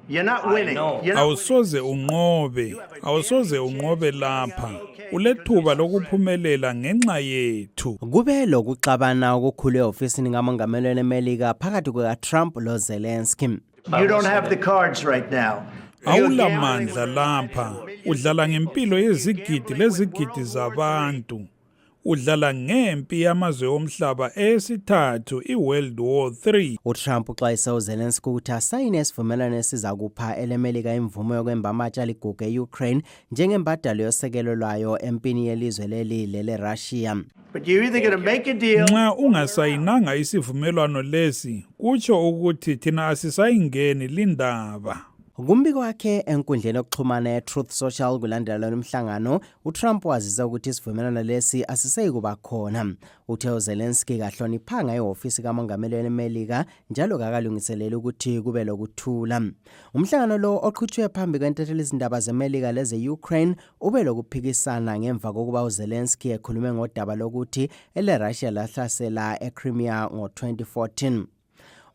You're not winning. Awusoze unqobe lapha. Ulethuba lokuphumelela ngenxa yethu. Kube lokuxabana okukhulu ofisini kamongameli weMelika phakathi kukaTrump loZelensky. You don't have the cards right now. Awulamandla lapha. Udlala ngempilo yezigidi lezigidi zabantu. Udlala ngempi yamazwe omhlaba esithathu iWorld War III. uTrump uxwayise uZelensky ukuthi asayine isivumelwano esiza kupha eleMelika imvumo yokwemba amatshe igugu eUkraine njengembadalo yosekelo lwayo empini yelizwe leli leRussia. But you're either going to make a deal. Nxa ungasayinanga isivumelwano lesi, kutsho ukuthi thina asisayingeni lindaba. Kumbiko wakhe enkundleni yokuxhumana yeTruth Social kulandela lomhlangano, uTrump wazisa ukuthi isivumelwano lesi asiseyi kuba khona. Uthe uZelensky kahloniphanga ehofisi kamongameli weMelika njalo kakalungiseleli ukuthi kube lokuthula. Umhlangano lo oqhutshwe phambi kwentatheli izindaba zeMelika leze-Ukraine ube lokuphikisana ngemva kokuba uZelensky ekhulume ngodaba lokuthi eleRussia lahlasela eCrimea ngo-2014.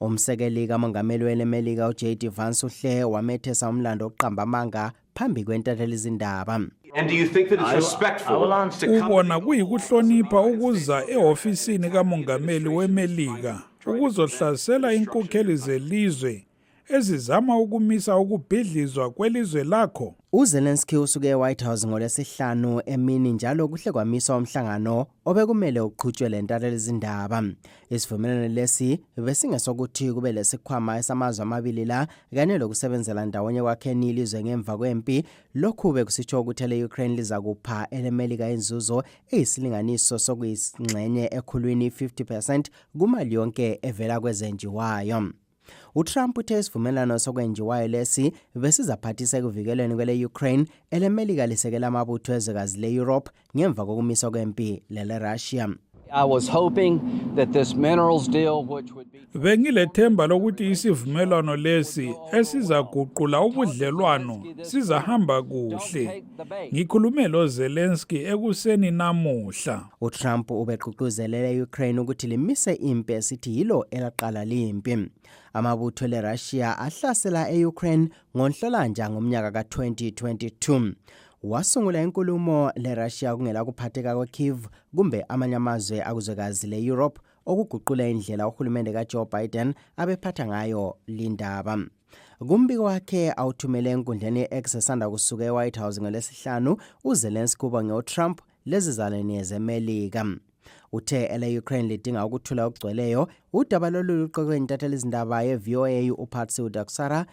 Umsekeli kamongameli weMelika uJD Vance uhle wamethesa umlando oqamba amanga phambi kwentatheli izindaba. And do you think that it's respectful to come? Ubona kuyikuhlonipha ukuza ehofisini kamongameli weMelika ukuzohlasela inkokheli zelizwe ezizama ukumisa ukubhidlizwa kwelizwe lakho? uZelensky usuke eWhite House ngoLwesihlanu emini njalo kuhle kwamiswa umhlangano obekumele uqhutshwe lentatheli izindaba. Isivumelwano lesi besingesokuthi kube lesikhwama esamazwe amabili la kanye lokusebenzela ndawonye kwakheni ilizwe ngemva kwempi. Lokhu bekusitsho ukuthi eleUkraine liza kupha eleMelika inzuzo eyisilinganiso sokuyingxenye ekhulwini 50% kumali yonke evela kwezenjiwayo. uTrump uthe isivumelwano sokwenjiwayo lesi besizaphathisa ekuvikelweni kwele-Ukraine eleMelika lisekela amabutho ezwekazi le-Europe ngemva kokumiswa kwempi leleRussia. I was hoping that this minerals deal, which would be Bengilethemba lokuthi isivumelwano lesi esizaguqula ubudlelwano sizahamba kuhle. Ngikhulume loZelensky ekuseni namuhla. uTrump ubeququzelele Ukraine ukuthi limise impi esithi yilo elaqala limpi. Amabutho leRussia ahlasela eUkraine ngoNhlolanja ngomnyaka ka-2022. Wasungula inkulumo leRussia kungela kuphatheka kweKyiv kumbe amanye amazwe akuzwekazi leEurope okuguqula indlela uhulumende kaJoe Biden abephatha ngayo lindaba. Kumbiko wakhe awuthumele enkundleni yeX esanda kusuka eWhite House ngoLwesihlanu, uZelensky ubonge uTrump lezizalwane zeMelika. Uthe ele-Ukraine lidinga ukuthula okugcweleyo. Udaba lolu luqoqwe intatheli izindaba ye-VOA uPatsy Udakusara